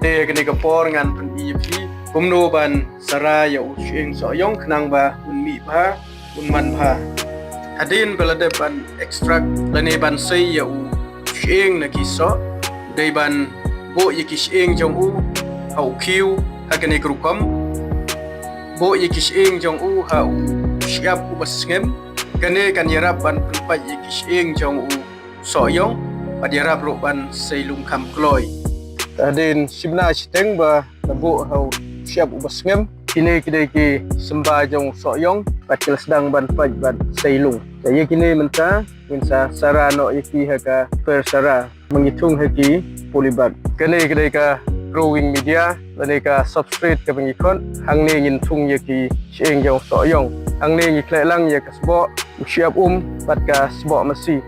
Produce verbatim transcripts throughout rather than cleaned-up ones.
Te kane ka por ngan pyni ïa phi kumno ban sara ïa u shyieng sohïong khnang ba un mih bha, un man bha. Hadien ba la dep ban extract lane ban sei ïa u shyieng na ki soh, dei ban buh ïa ki shyieng jong u ha u khiew ha kane ka rukom. Buh ïa ki shyieng jong u ha u shyiap uba sngem. Kane kan ïarap ban pynpait ïa ki shyieng jong u sohïong bad ïarap ruh ban sei lung kham kloi. Hadien shibna shiteng ba la buh ha u shyiap uba sngem. Kine ki dei ki symbai jong u sohïong bad ki la sdang ban pait bad sei lung. Te ïa kine mynta ngin sa sara noh ïa ki ha ka per sara. Ma ngi thung ha ki polybag. Kane ka dei ka growing media lane ka substrate kaba ngi khot. Hangne ngin thung ïa ki shyieng jong u sohïong. Hangne ngi khleh lang ïa ka sboh, u shyiap um bad ka sboh masi.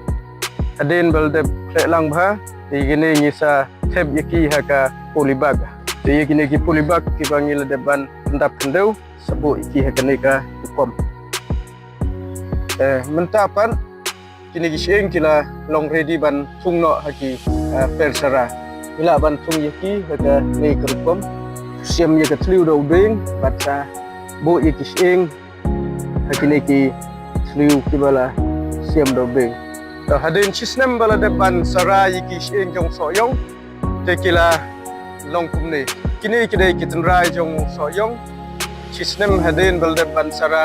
Hadien ba la dep khleh lang bha, te kine ngi sa thep ïa ki ha ka polybag. Te ïa kine ki polybag kiba ngi la dep ban pyndap khyndew, sa buh ïa ki ha kane ka rukom. Eh, mynta pat kine ki shyieng ki la long ready ban thung noh ha ki, eh, per sara. Ngi lah ban thung ïa ki ha kane ka rukom. Siam ïa ka thliew da u dieng bad sa buh ïa ki shyieng ha kine ki thliew kiba la siam da u dieng. Te hadien shisnem ba la dep ban sara ïa ki shyieng jong u sohïong, te ki la long kumne. Kine ki dei ki tynrai jong u sohïong. Shisnem hadien ba la dep ban sara